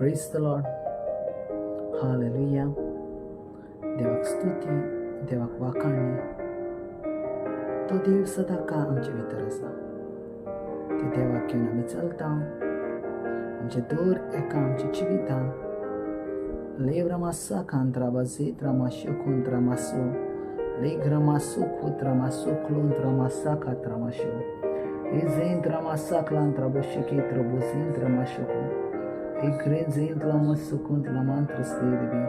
Praise the Lord. Hallelujah. देवाक स्तुती, देवाक वाखाणणी. तो देव सदां काळ आमचे भितर आसा. ते देवाक घेवन आमी चलता. आमचे दर एका आमच्या जिवितान लेव्रमासा कांत्राबाजेत्रामाशो लेग्रमासो कुत्रामासो क्लोंत्रामासा कात्रामाशो इजेंत्रामासा क्लांत्राबोशिकेत्रबोसेंत्रामाशोको इग्रेंजेंतलामसुकुंतलामांत्रस्तेरबी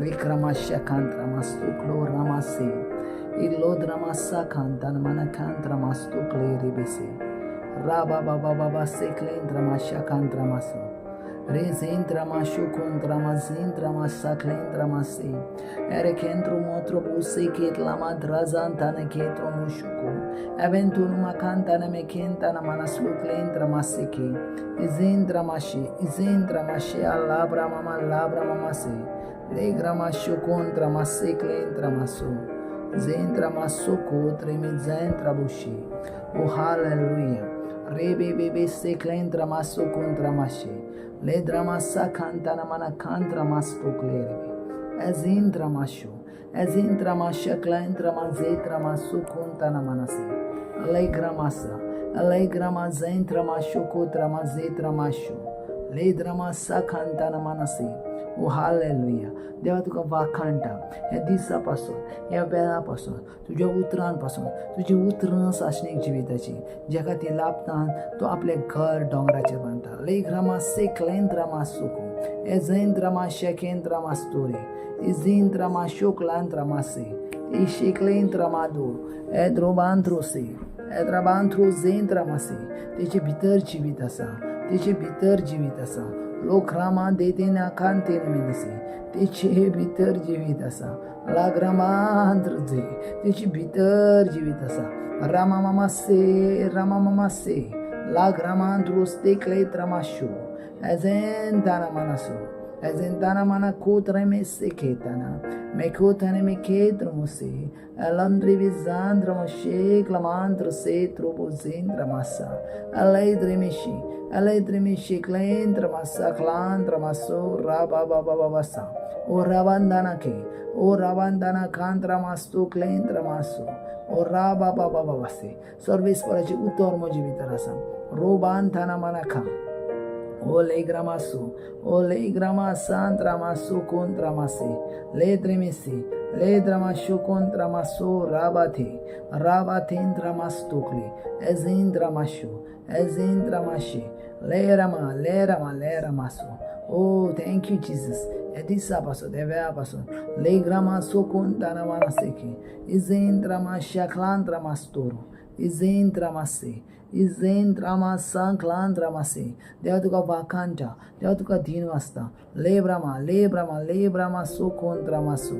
लेक्रमाशा कांत्रामास्तुक्लो रामासे इलोद्रामासा कांतानमानकांत्रामास्तुक्लेरिबेसे राबा बाबा बाबा सेक्लेंद्रमाशा कांत्रामासो Rezentramashukontramasentramasa Erekentro motro buseket la madrazantana ketro mushuko Aventunu makantana mekentana manasuklentra maseke Izentramashi Izentramashi alabra mama labra mamase Legramashu contra maseklentra maso Zentra masuko tremizentra bushi. Oh hallelujah. Rebe bebe seklentra maso contra mashe. Ledramasa kantana mana kantra masto klerebe. Ezintra masho. Ezintra masha klentra mazetra masu kuntana manase. Alegramasa. Alegrama zentra masho kotra mazetra masho. Ledramasa kantana manase. Oh hallelujah. देवा तुका वाखाणटा ह्या दिसा पासून, ह्या वेळा पासून, तुज्या उतरां पासून. तुजी उतरां सासणीक जिविताची, जेका ती लाभतान तो आपलें घर दोंगराचेर बांदता. लेग्रामा सेक्लेंद्रामा सुकू एजेंद्रामा शेकेंद्रामा स्तोरे इजेंद्रामा शोकलांद्रामासे इशेकलेंद्रामादो एद्रोबांद्रोसे एद्राबांथ्रोजेंद्रामासे. तेचे भितर जिवीत आसा, तेचे भितर जिवीत आसा. लोक रामा देते कांते मिनसे तेचे भितर जिवीत आसा. लाग्रामांद्रजे तेचे भितर जिवीत आसा. रामा मामा से रामा मामा से लाग्रामांद्रोस्ते क्लेत्रामाशो एजेंताना मानासो एजेंताना माना कोत्रमे से खेताना मेकोतने मेकेत्रमुसे एलंद्रि विजांद्रमशे क्लमांद्र से त्रोबोजेंद्रमासा अलैद्रिमिशी अलैद्रिमिशी क्लेंद्रमासा क्लांद्रमासो राबा बाबा बाबासा ओ रावांदाना के ओ रावांदाना कांद्रामास्तो क्लेंद्रमासो ओ राबा बाबा बाबासे. सर्वेस्पराचे उतर म्हजे भितर आसा. रोबांथाना मानाखा O legramasu, o legramasantramasu contramase, ledremese, ledramashu contramasu rabate, rabatendramastokle, ezendramashu, ezendramashi, lerama, lerama, leramasu. Oh, thank you, Jesus. ह्या दिसा पासून, ह्या वेळा पासून लेग्रामासो कोंतानामानासेके इजेंद्रामाशा क्लांद्रामास्तोरो इजेंद्रामासे इजेंद्रामासा क्लांद्रामासे. देवा तुका वाखाणटा, देवा तुका धीन वाचता. लेब्रामा लेब्रामा लेब्रामा सो कोंत्रामासो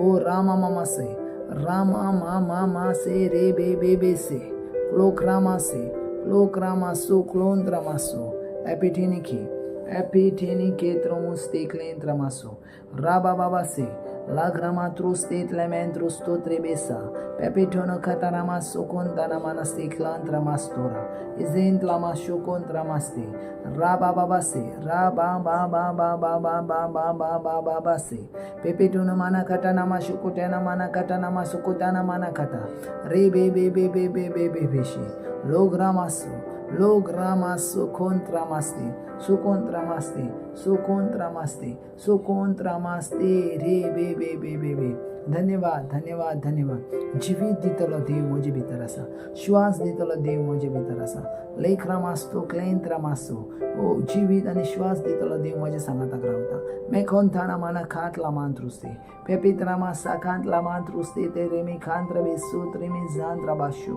ओ रामा मामासे रामा मा मा से रे बे बे बे से क्लोक्रामासे क्लोक्रामासो क्लोंद्रामासो एपिठेनिके एपिठेनिके त्रोमुस्ते क्लेंद्रामासो राबा बाबा से लाग्रामात्रोस्ते tlementrosto trebesa pepitono kataramaso kontanamanaste klantramastora izentlamasho kontramaste rabababase rababababababababababase pepitono manakatanamasho manakatanamasokotana manakata rebebebebebebebeshe logramaso logramaso contramaste sucontramaste sucontramaste sucontramaste रे बे बे बे बे बे. धन्यवाद, धन्यवाद, धन्यवाद. जिवीत दितलो देव म्हजे भितर आसा. श्वास दितलो देव म्हजे भितर आसा. लेखरामास्तो क्लेंत्रामासो. ओ जिवीत आनी श्वास दितलो देव म्हज्या सांगाताक रावता. मेकोंथाना माना खात लामांत्रुस्ते पेपित्रामा साखांत लामांत्रुस्ते ते रेमी खांत्र बेसू त्रेमी जांत्रा बाशू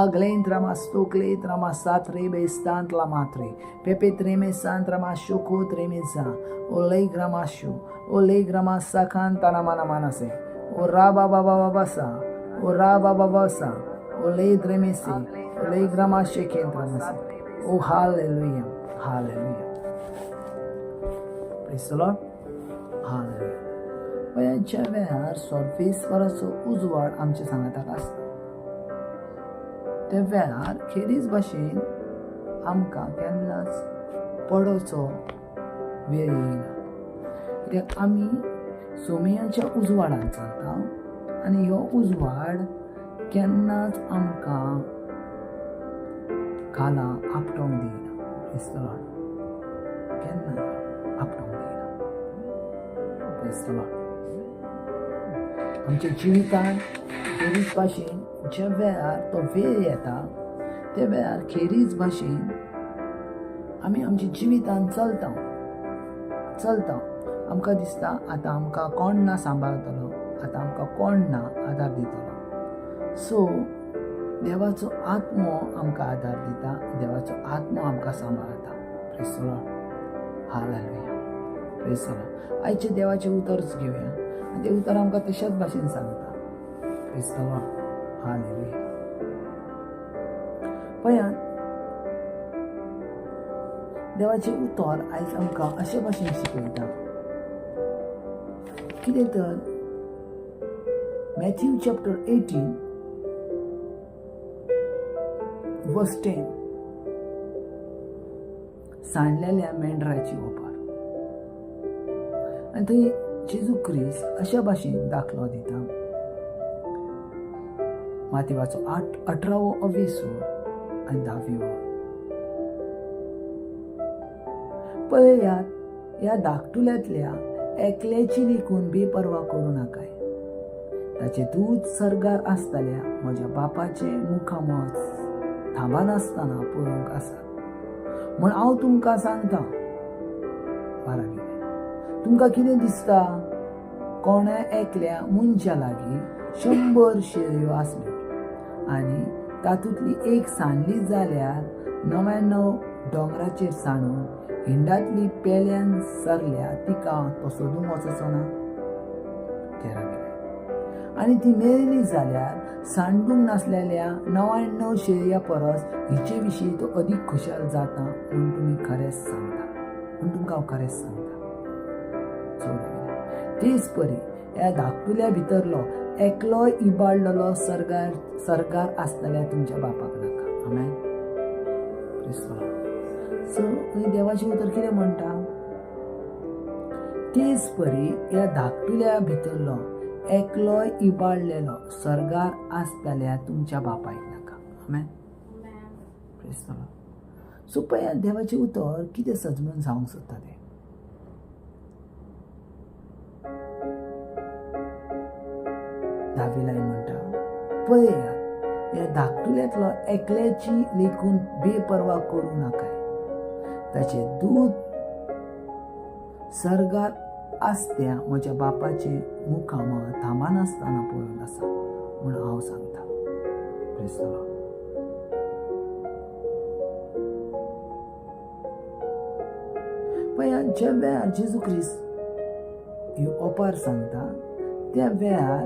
आग्लेंत्रामास्तो क्लेत्रामा सात रे बेस्तांत लामात्रे पेपित्रेमे सांत्रामाशो को त्रेमी जा ओ लेग्रामाशो ओ लेग्रामा साखांताना माना मानासे ओ राबा बाबा बाबा सा ओ राबा बाबा सा ओ लेद्रेमेसे ओ लेग्रामाशे केंद्रामासे. ओ hallelujah, hallelujah. Praise the Lord. Hallelujah. वयाच्या वेळार सर्वेस्पराचो उजवाड आमच्या सांगाताक आसता. त्या वेळार खेरीज भाशेन आमकां केन्नाच पडोवचो वेळ येयना, कित्याक आमी सोमयाच्या उजवाडान चलता आनी ह्यो उजवाड केन्नाच आमकां खाला आपटोवंक दिना. Praise the Lord. केन्ना आपटोवंक दिना. Praise the Lord. आमच्या जिवितान खेरीज भाशेन ज्या वेळार तो वेळ येता त्या वेळार खेरीज भाशेन आमी आमच्या जिवितान चलता चलता. आमकां दिसता आतां आमकां कोण ना सांबाळतलो, आतां आमकां कोण ना आदार दितलो. सो देवाचो आत्मो आमकां आदार दिता, देवाचो आत्मो आमकां सांबाळता. Praise the Lord. Hallelujah. Praise the Lord. आयचें देवाचें उतरच घेवया आनी तें उतर आमकां तशाच भाशेन सांगता. Praise the Lord. Hallelujah. पळयात देवाचें उतर आयज आमकां अशे भाशेन शिकयता कितें तर मॅथ्यू चॅप्टर 18 वर्स 10, सांडलेल्या मेंढराची ओपार. आनी थंय जेजू क्रिस्त अशा भाशेन दाखलो दिता. मातेवाचो 18वो अवेसूर आनी 10वी वर. पळयात ह्या धाकटुल्यांतल्या एकल्याची लेखून बेपर्वा करूं नाकाय, ताचें दूद सर्गार आसतल्या म्हज्या बापाचें मुखामळ थांबनासतना पळोवंक आसा. म्हूण हांव तुमकां सांगता. 12 तुमकां कितें दिसता? कोणा एकल्या मनशा लागीं 100 शेळयो आसल्यो आनी तातूंतली एक सांडली जाल्यार 99 दोंगराचेर सांडून हिंडांतली पेल्यान सरल्या तिका तो सोदूंक वचचो ना? 13 आनी ती मेळ्ळी जाल्यार सांडूंक नासलेल्या 99 शेळयां परस हिचे विशीं तो अदीक खुशाल जाता म्हूण तुमी खरेंच सांगता, म्हूण तुमकां हांव खरेंच सांगता. 14 तेच परी ह्या धाकटुल्या भितरलो एकलोय इबाडलेलो सर्गार आसतल्या तुमच्या बापाक नाका. आमेन. Praise the Lord. सो देवाचें उतर कितें म्हणटा? तेच परी ह्या धाकटुल्या भितरलो एकलोय इबाडलेलो सर्गार आसतल्या तुमच्या बापायक नाका. आमेन. Praise the Lord. सो पळया देवाचें उतर कितें सजमून सांगूंक सोदता तें. 10वी लायन म्हणटा, पळयात ह्या धाकटुल्यांतलो एकल्याची लेखून बेपर्वा करूं नाकाय, ताचें दूद सर्गार आसत्या म्हज्या बापाचें मुखामळ थांबनासतना पळोवन आसा म्हूण हांव सांगता. Praise the Lord. पळयात ज्या वेळार जेजू क्रिस्त ही ओपार सांगता त्या वेळार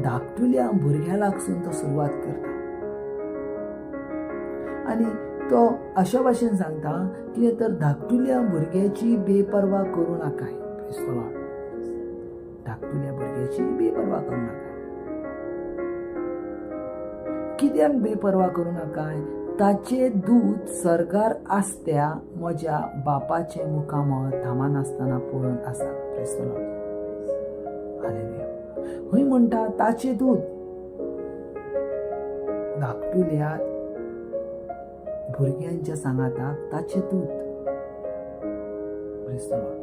धाकटुल्या भुरग्या लागसून तो सुरवात करता आनी तो अशा भाशेन सांगता कितें तर धाकटुल्या भुरग्याची बेपर्वा करूं नाकाय. Praise the Lord. धाकटुल्या भुरग्याची बेपर्वा करूं नाकाय. कित्याक बेपर्वा करूं नाकाय? ताचें दूद सर्गार आसत्या म्हज्या बापाचें मुखामळ थांबनासतना पळोवन आसा. Praise the Lord. Hallelujah. हय म्हणटा ताचें दूद धाकटुल्या भुरग्यांच्या सांगाताक ताचें दूद. Praise the Lord.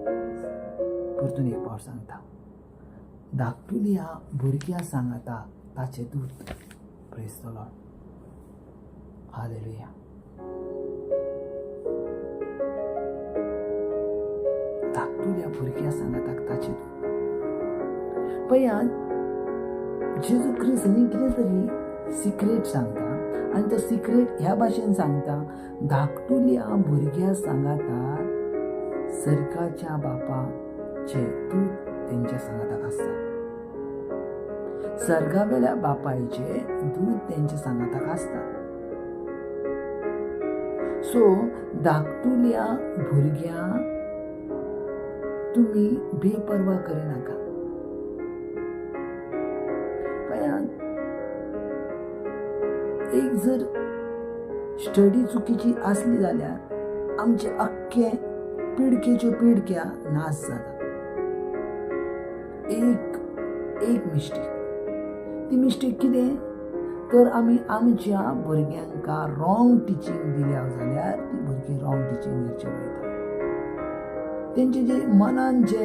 परतून एक पावट सांगता, धाकटुल्या भुरग्यां सांगाताक ताचें दूद. Praise the Lord. Hallelujah. धाकटुल्या भुरग्यां सांगाताक ताचें दूद. पळयात जेजू क्रिस्त न्ही कितें तरी सिक्रेट सांगता आनी तो सिक्रेट ह्या भाशेन सांगता, धाकटुल्या भुरग्यां सांगाताक सर्गाच्या बापाचें दूद तेंच्या सांगाताक आसता. सर्गावेल्या बापायचें दूद तेंच्या सांगाताक आसता. सो धाकटुल्या भुरग्यां तुमी बेपर्वा करिनाका. एक जर स्टडी चुकीची आसली जाल्यार आमचें अख्खें पिडकेच्यो पिडक्या नाश जाता. एक एक मिस्टेक, ती मिस्टेक कितें तर आमी आमच्या भुरग्यांक रॉंग टिचींग दिल्या जाल्यार ती भुरगीं रॉंग टिचींगेचेर वयता. तेंचे जे मनान जे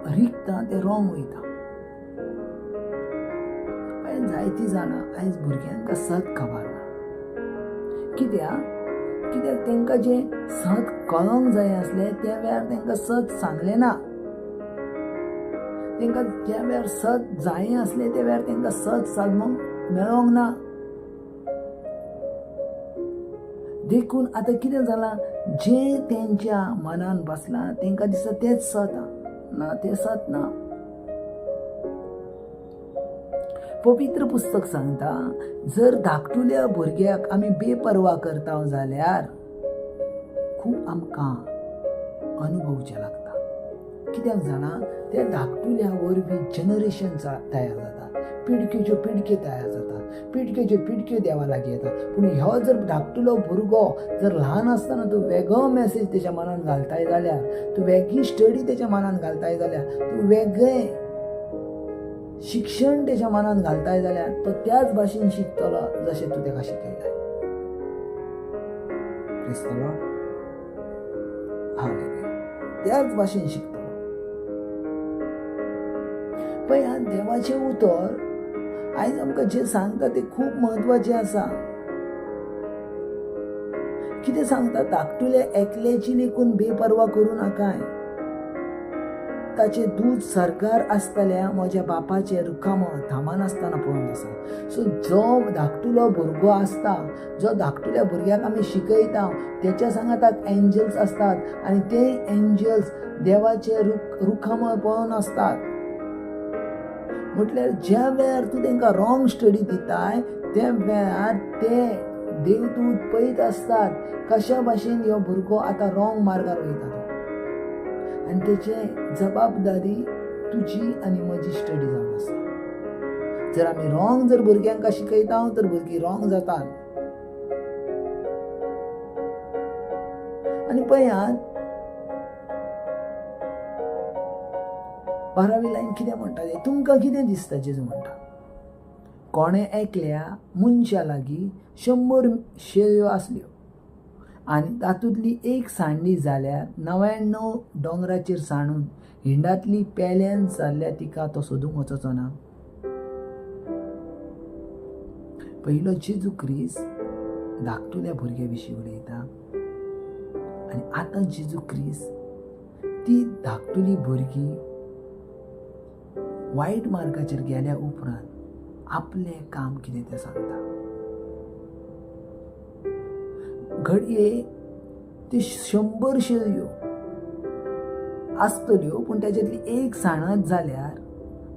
रिगता तें रॉंग वयता. जायतीं जाणां आयज भुरग्यांक सत खबर ना. कित्याक कित्याक तांकां जें सत कळोंक जाय आसलें त्या वेळार तांकां सत सांगलें ना. तांकां ज्या वेळार सत जाय आसलें त्या वेळार तांकां सत सादूंक मेळोंक ना. देखून आतां कितें जालां, जें तेंच्या मनान बसलां तांकां दिसता तेंच सत ना, तें सत ना. पवित्र पुस्तक सांगता, जर धाकटुल्या भुरग्याक आमी बेपर्वा करता जाल्यार खूब आमकां अनुभवचें लागता. कित्याक जाणा, त्या धाकटुल्या वरवीं जनरेशन तयार जाता, पिडक्योच्यो पिडक्यो तयार जाता, पिडक्योच्यो पिडक्यो देवा लागीं येता. पूण हो जर धाकटुलो भुरगो जर ल्हान आसतना तूं वेगळो मॅसेज तेच्या मनान घालताय जाल्यार, तूं वेगळी स्टडी तेच्या मनान घालताय जाल्यार, तूं वेगळें शिक्षण तेच्या मनान घालताय जाल्यार तो त्याच भाशेन शिकतलो जशें तूं तेका शिकयताय. त्याच भाशेन शिकतलो. पळय, देवाचें उतर आयज आमकां जें सांगता तें खूब म्हत्वाचें आसा. कितें सांगता, धाकटुल्या एकल्याची लेखून बेपर्वा करूं नाकाय. ताचें दूद सरकार आसतल्या म्हज्या बापाचें रुखामळ थांबनासतना पळोवन आसा. सो जो धाकटुलो भुरगो आसता, जो धाकटुल्या भुरग्याक आमी शिकयता, तेच्या सांगाताक एंजल्स आसतात आनी ते एंजल्स देवाचें रुखामळ पळोवन आसतात. म्हटल्यार ज्या वेळार तूं तांकां रॉंग स्टडी दिताय त्या वेळार ते देवदूत पळयत आसतात कशा भाशेन ह्यो भुरगो आतां रॉंग मार्गार वयता तो, आनी तेचे जबाबदारी तुजी आनी म्हजी स्टडी जावन आसा. जर आमी रॉंग जर भुरग्यांक शिकयता तर भुरगीं रॉंग जातात. आनी पळयात 12वी लायन कितें म्हणटा, तुमकां कितें दिसता जेजू म्हणटा, कोणें एकल्या मनशा लागीं 100 शेळयो आसल्यो आनी तातूंतली एक सांडली जाल्यार 99 दोंगराचेर सांडून हिंडांतली पेल्यान जाल्ल्या तिका तो सोदूंक वचचो ना. पयलो जेजू क्रिस्त धाकटुल्या भुरग्या विशीं उलयता आनी आतां जेजू क्रिस्त ती धाकटुली भुरगीं वायट मार्गाचेर गेल्या उपरांत आपलें काम कितें तें सांगता. घडये ती 100 शेळयो आसतल्यो, पूण ताच्यातली एक सांडत जाल्यार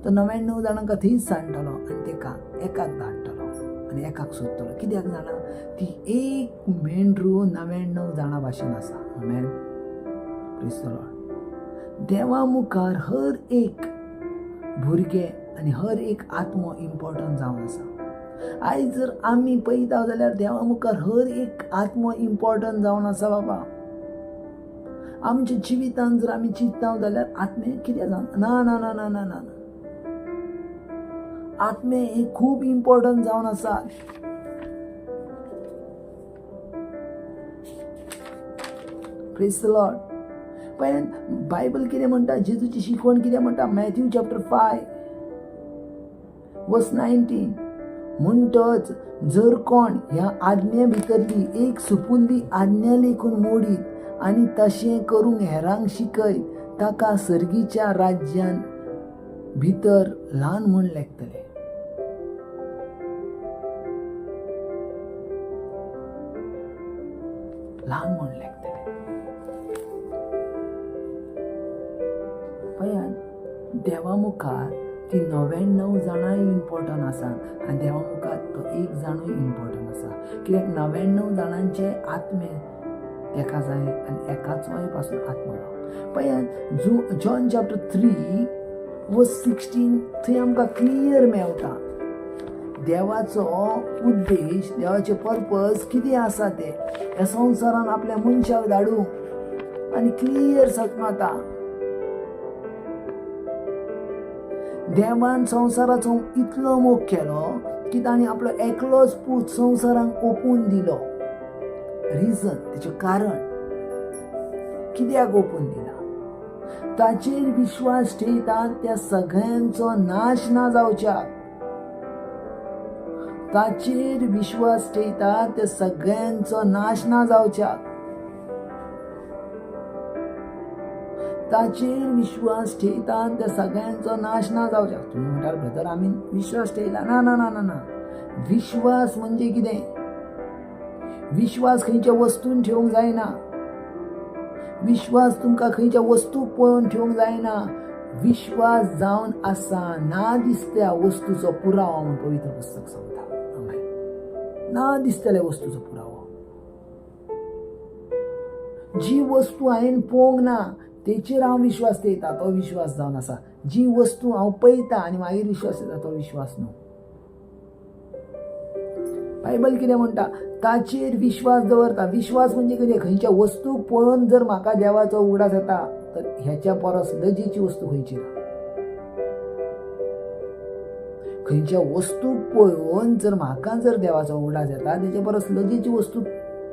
तो 99 जाणांक थंयच सांडटलो आनी तेका एकाक धाडटलो आनी एकाक सोदतलो. कित्याक जाणा, ती एक मेंढरू 99 जाणां भाशेन आसा. आमेन. Praise the Lord. देवा मुखार हर एक भुरगें आनी हर एक आत्मो इम्पॉर्टंट जावन आसा. आयज जर आमी पळयता जाल्यार देवा मुखार हर एक आत्मो इम्पॉर्टंट जावन आसा. बाबा, आमच्या जिवितान जर आमी चिंतता जाल्यार आत्मे कितें जावन ना ना ना ना ना ना आत्मे हे खूब इम्पॉर्टंट जावन आसा. Praise the Lord. पण बायबल कितें म्हणटा, जेजूची शिकवण कितें म्हणटा, मॅथ्यू चॅप्टर 5 वर्स 19 म्हणटच जर कोण ह्या आज्ञे भितरली एक सुपुल्ली आज्ञा लेखून मोडीत आनी तशें करूंक हेरांक शिकयत ताका सर्गीच्या राज्यान भितर ल्हान म्हूण लेखतले. ल्हान म्हूण लेखतले. पळयात, देवा मुखार ती 99 जाणांय इम्पॉर्टंट आसा आनी देवा मुखार तो एक जाणूय इम्पॉर्टंट आसा. कित्याक 99 जाणांचे आत्मे तेका जाय आनी एकाचोय पासून आत्मो ना. पळयात, जॉन चॅप्टर 3 वर्स 16 थंय आमकां क्लियर मेळटा देवाचो उद्देश, देवाचें पर्पज कितें आसा तें. ह्या संवसारान आपल्या मनशाक धाडूंक आनी क्लियर सतमाता. देवान संवसाराचो इतलो मोग केलो की ताणें आपलो एकलोच पूत संवसारांक ओपून दिलो. रिजन, तेचें कारण कित्याक ओपून दिला? ताचेर विश्वास ठेयतात त्या सगळ्यांचो नाश ना जावच्याक. ताचेर विश्वास ठेयतात त्या सगळ्यांचो नाश ना जावच्याक. ताचेर विश्वास ठेयतात त्या सगळ्यांचो नाश ना जावच्याक. तुमी म्हणटात ब्रदर आमी विश्वास ठेयला. ना ना ना ना ना. विश्वास म्हणजे कितें? विश्वास खंयच्या वस्तून ठेवंक जायना. विश्वास तुमकां खंयच्या वस्तूक पळोवन ठेवंक जायना. विश्वास जावन आसा ना दिसत्या वस्तूचो पुरावो म्हूण पवित्र पुस्तक सांगता. ना दिसतल्या वस्तूचो पुरावो. जी वस्तू हांवें पळोवंक ना तेचेर हांव विश्वास ठेयता तो विश्वास जावन आसा. जी वस्तू हांव पळयता आनी मागीर विश्वास येता तो विश्वास न्हू. बायबल कितें म्हणटा? ताचेर विश्वास दवरता. विश्वास म्हणजे कितें? खंयच्या वस्तूक पळोवन जर म्हाका देवाचो उगडास येता तर ह्याच्या परस लजेची वस्तू खंयची ना. खंयच्या वस्तूक पळोवन जर म्हाका जर देवाचो उगडास येता तेच्या परस लजेची वस्तू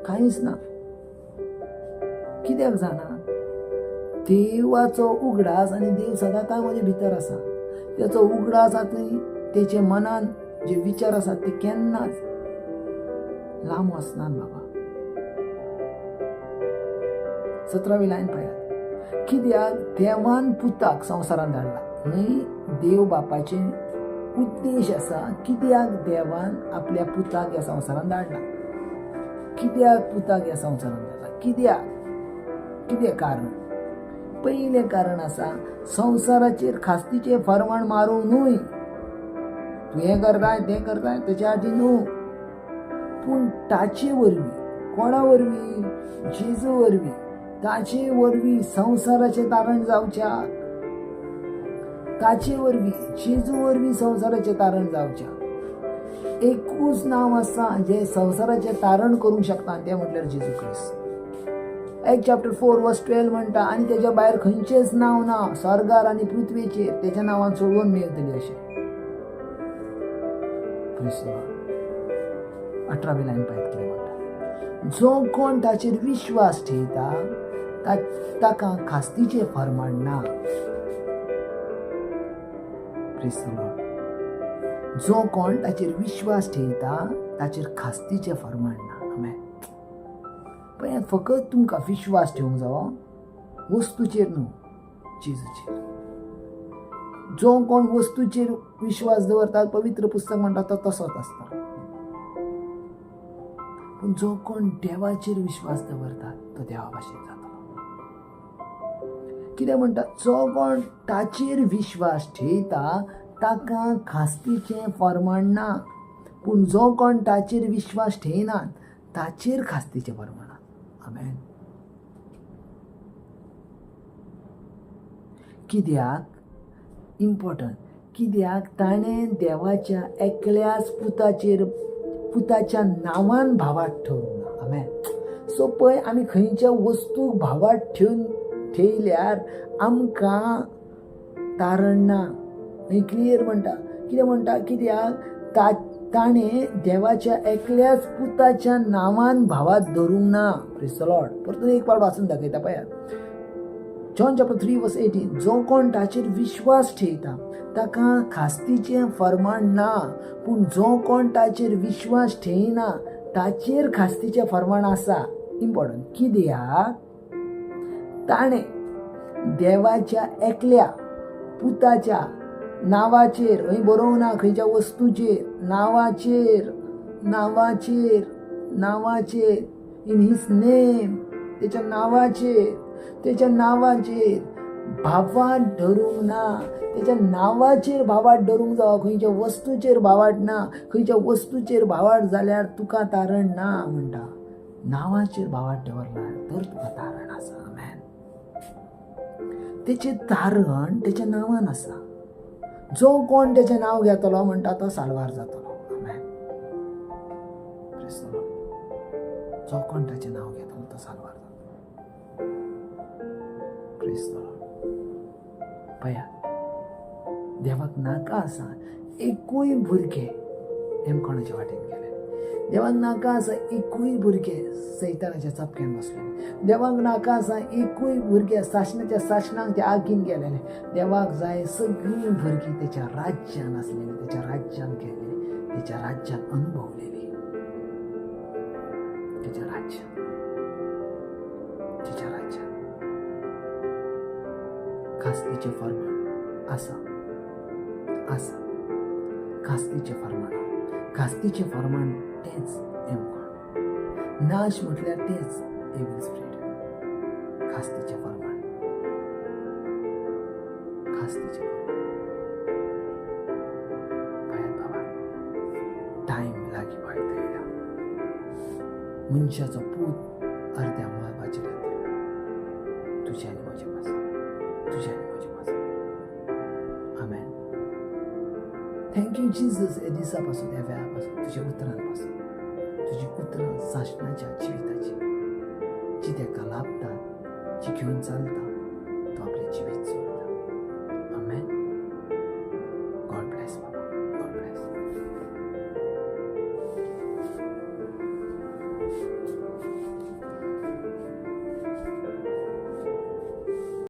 कांयच ना. कित्याक जाणा? देवाचो उगडास आनी देव सदांकाळ म्हजे भितर आसा. तेचो उगडास आनी तेचे मनान जे विचार आसात ते केन्नाच लांब वचनात बाबा. 17वी लायन पळयात. कित्याक देवान पुताक संवसारांत धाडला. न्हय, देव बापाचे उद्देश आसा कित्याक देवान आपल्या पुताक ह्या संवसारांत धाडला. कित्याक पुताक ह्या संवसारांत धाडला? कित्याक? कितें कारण? पयलें कारण आसा संवसाराचेर खास्तीचें फरमाण मारूंक न्हय. तूं हें करताय तें करताय तेच्या आटी न्हू, पूण ताचे वरवीं. कोणा वरवीं? जेजू वरवीं. ताचे वरवीं संवसाराचें तारण जावच्याक. ताचे वरवीं, जेजू वरवीं संवसाराचें तारण जावच्याक. एकूच नांव आसा जें संवसाराचें तारण करूंक शकता तें म्हटल्यार जेजू क्रिस्त. 1 chapter 4 verse 12 म्हणटा आनी तेच्या भायर खंयचेंच नांव ना स्वर्गार आनी पृथ्वेचेर तेच्या नांवान सोडोवन मेळटली अशें. 18वी लायन पळयात कितें म्हणटा. जो कोण ताचेर विश्वास ठेयता ताका खास्तीचें फरमाण ना. जो कोण ताचेर विश्वास ठेयता ताचेर खास्तीचें फरमाण ना. आमेन. पळयात, फकत तुमकां विश्वास ठेवंक जावो वस्तूचेर न्हू, जेजूचेर. जो कोण वस्तूचेर विश्वास दवरता पवित्र पुस्तक म्हणटा तो तसोच आसता. पूण जो कोण देवाचेर विश्वास दवरता तो देवा भाशेन जातलो. कितें म्हणटा? जो कोण ताचेर विश्वास ठेयता ताका खास्तीचें फरमाण ना. पूण जो कोण ताचेर विश्वास ठेयना ताचेर खास्तीचें फरमाण. आमेन. कित्याक? इम्पॉर्टंट. कित्याक ताणें देवाच्या एकल्याच पुताचेर पुताच्या नांवान भावार्थ ठरोवंक ना. आमेन. सो पळय, आमी खंयच्या वस्तूक भावार्थ ठेवन ठेयल्यार आमकां तारण ना. क्लियर म्हणटा. कितें म्हणटा? कित्याक ताणें देवाच्या एकल्याच पुताच्या नांवान भावार्थ धरूंक ना. Praise the Lord. परतून एक पावट वाचून दाखयता पळयात. John chapter 3 verse 18. जो कोण ताचेर विश्वास ठेयता ताका खास्तीचें फरमाण ना. पूण जो कोण ताचेर विश्वास ठेयना ताचेर खास्तीचें फरमाण आसा. इम्पॉर्टंट. कित्याक ताणें देवाच्या एकल्या पुताच्या नांवाचेर, खंय बरोवंक ना खंयच्या वस्तूचेर, नांवाचेर, नांवाचेर, नांवाचेर, इन his name, तेच्या नांवाचेर, तेच्या नांवाचेर भावार्थ धरूंक ना. तेच्या नांवाचेर भावार्थ धरूंक जावो, खंयच्या वस्तूचेर भावार्थ ना. खंयच्या वस्तूचेर भावार्थ जाल्यार तुका तारण ना म्हणटा. नांवाचेर भावार्थ दवरला तर तुका तारण आसा. आमेन. तेचें तारण तेच्या नांवान आसा. जो कोण तेचें नांव घेतलो म्हणटा तो साल्वार जातलो. आमेन. जो कोण ताचें नांव घेतलो तो साल्वार जातलो. Praise the Lord. पया देवाक नाका आसा एकूय भुरगें हेमकोणाच्या वाटेन गेले. देवाक नाका आसा एकूय भुरगें सैतानाच्या चपक्यान बसलेले. देवाक नाका आसा एकूय भुरगें सासणाच्या सासणाक ते आगीन गेलेले. देवाक जाय सगळीं भुरगीं तेच्या राज्यान आसलेली, तेच्या राज्यान गेलेली, तेच्या राज्यान अनुभवलेली, तेच्या राज्यान, तेच्या राज्यान. खास्तीचें फर्माण आसा, आसा खास्तीचें फर्माण. खास्तीचें फर्माण तेंच एमकोण. नाश म्हटल्यार तेंच एविल स्पिरीट. खास्तीचें फर्माण, खास्तीचें फर्माण. पळयात बाबा, टायम लागीं पळयत येयला. मनशाचो पूत अर्द्या मळबाचेर येतलो. तुज्या आनी म्हज्या पासून, तुज्या आनी म्हज्या पासून. आमेन. Thank you Jesus. ह्या दिसा पासून, ह्या वेळा पासून, तुज्या उतरां पासून, तुजी उतरां सासणाच्या जिविताची, जी ताका लाभतात, जी घेवन चलता, तो आपलें जिवीत जोडटा.